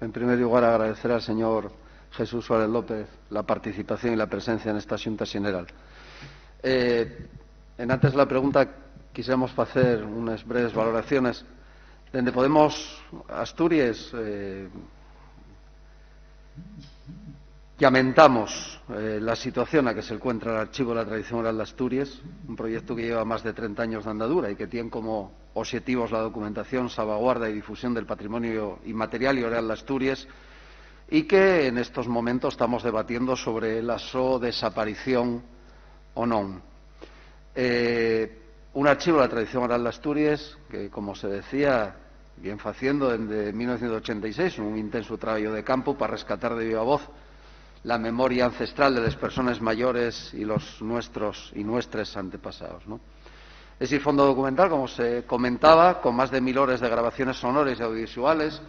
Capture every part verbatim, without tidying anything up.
En primer llugar, agradecer al señor Jesús Suárez López la participación y la presencia en esta Xunta Xeneral. Eh, enantes la pregunta, quixéramos facer unes breves valoraciones. Dende Podemos Asturies, eh, llamentamos, eh, la situación na que se encuentra l'Archivu de la Tradición Oral d'Asturies, un proyectu que lleva más de trenta años d'andadura y que tien como obxetivos la documentación, salvaguarda y difusión del patrimonio inmaterial y oral d'Asturies, y que en estos momentos estamos debatiendo sobre la so desaparición o non. Eh, un archivo de la tradición oral d'Asturies que, como se decía, vien faciendo dende mil novecientos ochenta y seis un intenso trabajo de campo para rescatar de viva voz la memoria ancestral de las personas mayores y los nuestros y nuestros antepasados, ¿no? Ese fondo documental, como se comentaba, con más de mil horas de grabaciones sonores y audiovisuales,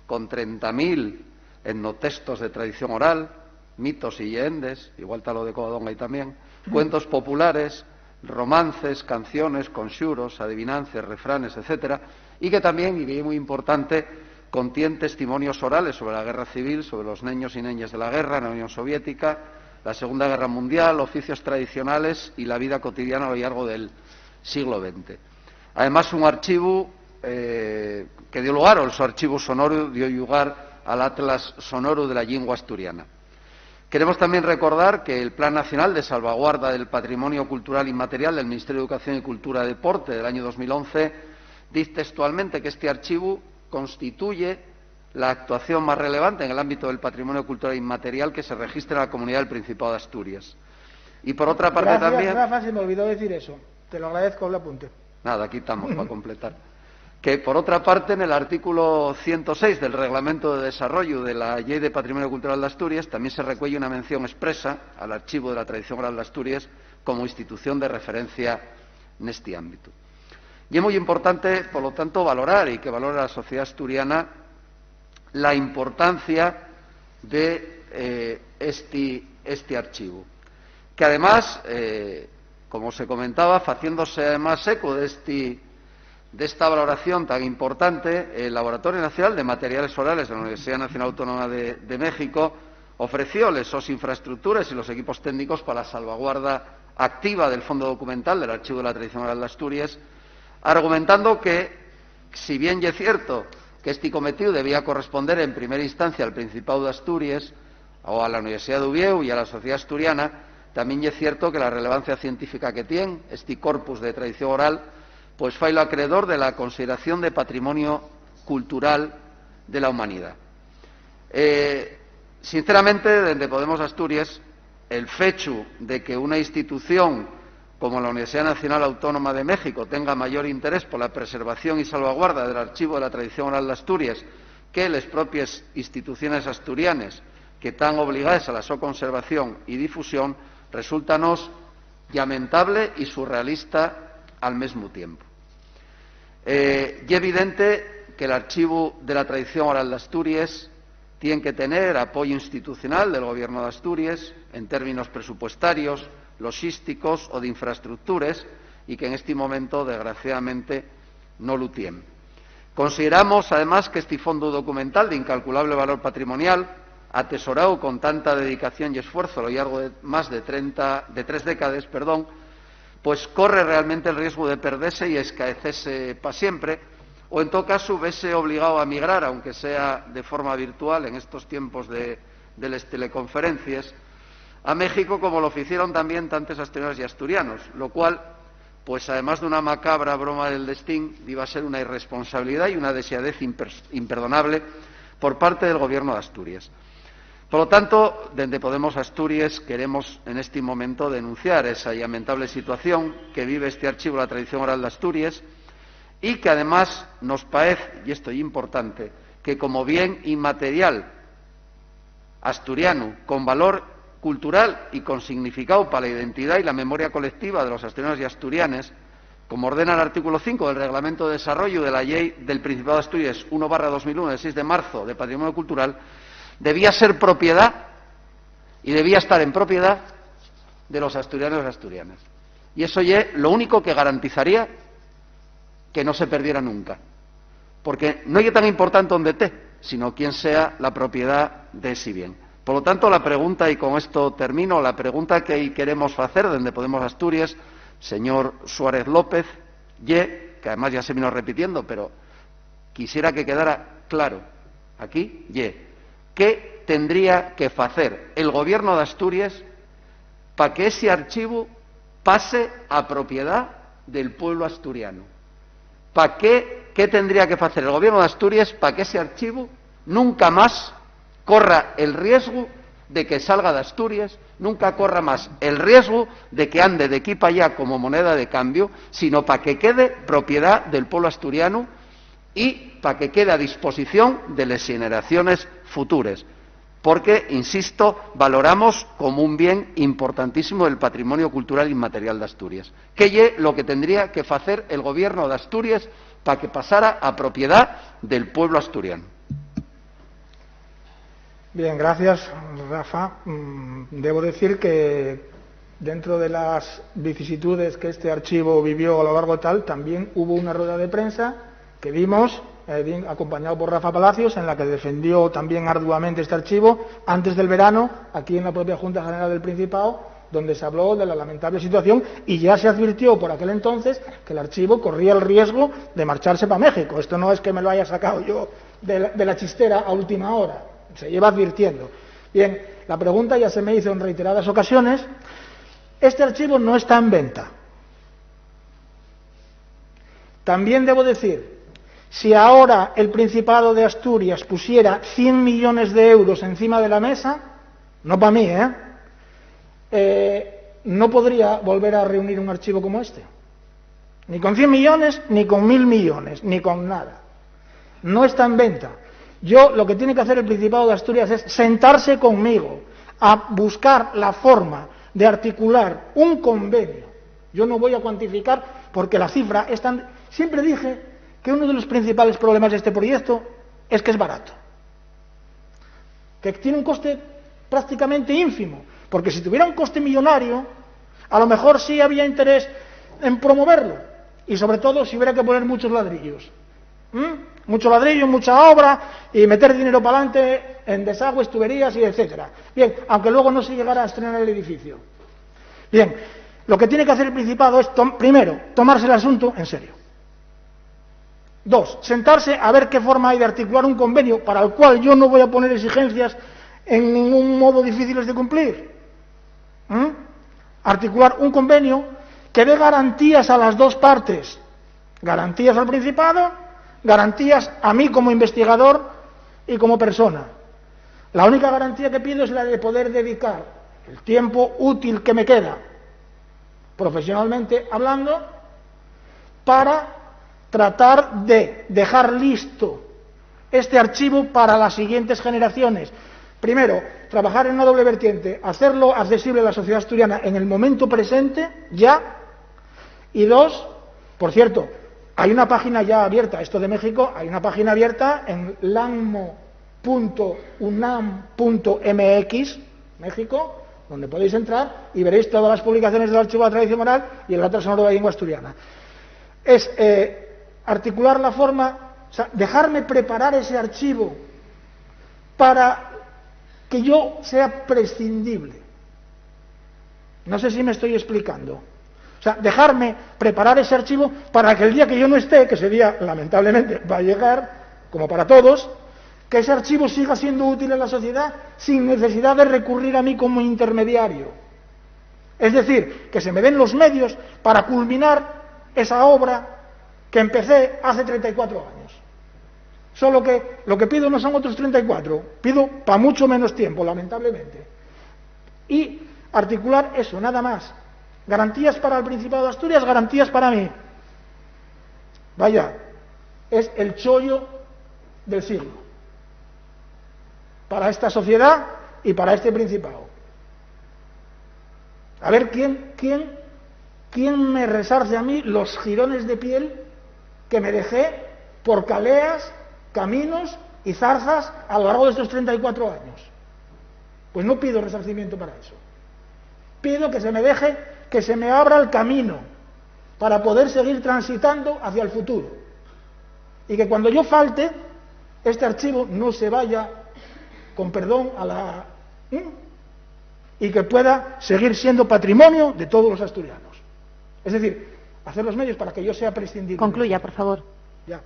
con trenta mil etnotextos de tradición oral, mitos y lleendes, igual ta lo de Covadonga y también, cuentos populares, romances, canciones, conxuros, adivinances, refranes, etcétera, y que también, y que es muy importante, contiene testimonios orales sobre la guerra civil, sobre los neños y neñas de la guerra en la Unión Soviética, la Segunda Guerra Mundial, oficios tradicionales y la vida cotidiana a lo largo del siglo veinte. Además, un archivo, eh, que dio lugar, o el so archivo sonoro dio lugar al Atlas Sonoro de la Llingua Asturiana. Queremos también recordar que el Plan Nacional de Salvaguarda del Patrimonio Cultural Inmaterial del Ministerio de Educación y Cultura y Deporte del año dos mil once dice textualmente que este archivo constituye la actuación más relevante en el ámbito del patrimonio cultural inmaterial que se registra en la Comunidad del Principado de Asturias. Y por otra parte Gracias, también Rafa, se me olvidó decir eso. Te lo agradezco el apunte. Nada, aquí estamos para completar. Que, por otra parte, en el artículo ciento seis del Reglamento de Desarrollo de la Ley de Patrimonio Cultural de Asturias también se recuelle una mención expresa al Archivo de la Tradición Oral de Asturias como institución de referencia en este ámbito. Y es muy importante, por lo tanto, valorar y que valore la sociedad asturiana la importancia de, eh, este, este archivo, que además, eh, como se comentaba, faciéndose además eco de este, de esta valoración tan importante, el Laboratorio Nacional de Materiales Orales de la Universidad Nacional Autónoma de, de México ofreció les sos infraestructures y los equipos técnicos para la salvaguarda activa del fondo documental del Archivo de la Tradición Oral de Asturias, argumentando que, si bien ye cierto que este cometido debía corresponder en primera instancia al Principado de Asturias o a la Universidad de Uvieu y a la Sociedad Asturiana, también ye cierto que la relevancia científica que tiene este corpus de tradición oral, pues, failo acreedor de la consideración de patrimonio cultural de la humanidad. Eh, sinceramente, dende Podemos Asturias, el fechu de que una institución como la Universidad Nacional Autónoma de México tenga mayor interés por la preservación y salvaguarda del archivo de la tradición oral de Asturias que les propias instituciones asturianes que están obligadas a la so conservación y difusión, resultanos lamentable y surrealista al mesmu tiempu. Eh, ye evidente que l'Archivu de la Tradición Oral d'Asturies tien que tener apoyu institucional del Gobierno d'Asturies en términos presupuestarios, loxísticos o d'infraestructures, y que en esti momentu, desgraciadamente, no lu tien. Consideramos, además, que esti fondu documental d'incalculable valor patrimonial, atesoráu con tanta dedicación y esfuerzo a lo llargo de más de trenta, de tres décades, perdón, pues corre realmente el riesgu de perdese y escaecese pa siempre, o en todo caso vese obligáu a migrar, aunque sea de forma virtual en estos tiempos de, de les teleconferencies, a México, como lo ficieron también tantes asturianos y asturianos, lo cual, pues, además d'una macabra broma del destín, diba a ser una irresponsabilidad y una dexadez imper-, imperdonable por parte del Gobierno d'Asturies. Por lo tanto, dende Podemos Asturies queremos en este momento denunciar esa lamentable situación que vive este archivo de la tradición oral d'Asturies y que, además, nos paez, y esto ye importante, que como bien inmaterial asturianu con valor cultural y con significáu pa la identidá y la memoria colectiva de los asturianos y asturianes, como ordena l'artículo cinco del Reglamento de Desarrollo de la Llei del Principado d'Asturies uno barra dos mil uno, de seis de marzo, de Patrimonio Cultural, debía ser propiedá y debía estar en propiedá de los asturianos y asturianes. Y eso ye lo único que garantizaría que no se perdiera nunca. Porque no ye tan importante onde té, sino quién sea la propiedad de ese bien. Por lo tanto, la pregunta, y con esto termino, la pregunta que queremos facer dende Podemos Asturias, señor Suárez López, ye, que además ya se vino repitiendo, pero quisiera que quedara claro aquí, ye, ¿qué tendría que facer el Gobierno de Asturias pa que ese archivu pase a propiedad del pueblo asturiano? ¿Pa qué, qué tendría que facer el Gobierno de Asturias pa que ese archivu nunca más corra el riesgu de que salga de Asturias, nunca corra más el riesgu de que ande de aquí pa allá como moneda de cambio, sino pa que quede propiedad del pueblo asturiano y pa que quede a disposición de les xeneraciones futures? Porque, insisto, valoramos como un bien importantísimo el patrimonio cultural inmaterial de Asturias. ¿Qué ye lo que tendría que facer el Gobierno de Asturias pa que pasara a propiedad del pueblo asturiano? Bien, gracias, Rafa. Mm, debo decir que dentro de las vicisitudes que este archivo vivió a lo largo tal, también hubo una rueda de prensa que dimos, eh, di-, acompañado por Rafa Palacios, en la que defendió también arduamente este archivo. Antes del verano, aquí en la propia Junta General del Principado, donde se habló de la lamentable situación y ya se advirtió por aquel entonces que el archivo corría el riesgo de marcharse pa México. Esto no es que me lo haya sacado yo de la, de la chistera a última hora, se lleva advirtiendo. Bien, la pregunta ya se me hizo en reiteradas ocasiones. Este archivo no está en venta. También debo decir, si ahora el Principado de Asturias pusiera cien millones de euros encima de la mesa, no pa mí, ¿eh? Eh, no podría volver a reunir un archivo como este. Ni con cien millones, ni con mil millones, ni con nada. No está en venta. Yo, lo que tiene que hacer el Principado de Asturias es sentarse conmigo a buscar la forma de articular un convenio. Yo no voy a cuantificar porque la cifra es tan... Siempre dije que uno de los principales problemas de este proyecto es que es barato, que tiene un coste prácticamente ínfimo, porque si tuviera un coste millonario, a lo mejor sí había interés en promoverlo, y sobre todo si hubiera que poner muchos ladrillos. ¿Mm? Mucho ladrillo, mucha obra, y meter dinero para adelante en desagües, tuberías y etcétera. Bien, aunque luego no se llegara a estrenar el edificio. Bien, lo que tiene que hacer el Principado es, tom-, primero, tomarse el asunto en serio. Dos, sentarse a ver qué forma hay de articular un convenio para el cual yo no voy a poner exigencias en ningún modo difíciles de cumplir. ¿Mm? Articular un convenio que dé garantías a las dos partes. Garantías al Principado, garantías a mí como investigador y como persona. La única garantía que pido es la de poder dedicar el tiempo útil que me queda, profesionalmente hablando, para tratar de dejar listo este archivo para las siguientes generaciones. Primero, trabajar en una doble vertiente, hacerlo accesible a la sociedad asturiana en el momento presente, ya. Y dos, por cierto, hay una página ya abierta, esto de México, hay una página abierta en lanmo punto unam punto mx, México, donde podéis entrar y veréis todas las publicaciones del Archivo de la Tradición Oral y el Atlas Sonoro de la Lengua Asturiana. Es, eh, articular la forma, o sea, dejarme preparar ese archivo para que yo sea prescindible. No sé si me estoy explicando. O sea, dejarme preparar ese archivo para que el día que yo no esté, que ese día lamentablemente va a llegar, como para todos, que ese archivo siga siendo útil a la sociedad sin necesidad de recurrir a mí como intermediario. Es decir, que se me den los medios para culminar esa obra que empecé hace treinta y cuatro años. Solo que lo que pido no son otros treinta y cuatro, pido pa mucho menos tiempo, lamentablemente. Y articular eso, nada más. Garantías para el Principado de Asturias, garantías para mí. Vaya, es el chollo del siglo para esta sociedad y para este Principado. A ver, ¿quién, quién, quién me resarce a mí los jirones de piel que me dejé por caleas, caminos y zarzas a lo largo de estos treinta y cuatro años? Pues no pido resarcimiento para eso. Pido que se me deje, que se me abra el camino para poder seguir transitando hacia el futuro. Y que cuando yo falte, este archivo no se vaya, con perdón, a la... ¿Mm? Y que pueda seguir siendo patrimonio de todos los asturianos. Es decir, hacer los medios para que yo sea prescindible. Concluya, por favor. Ya.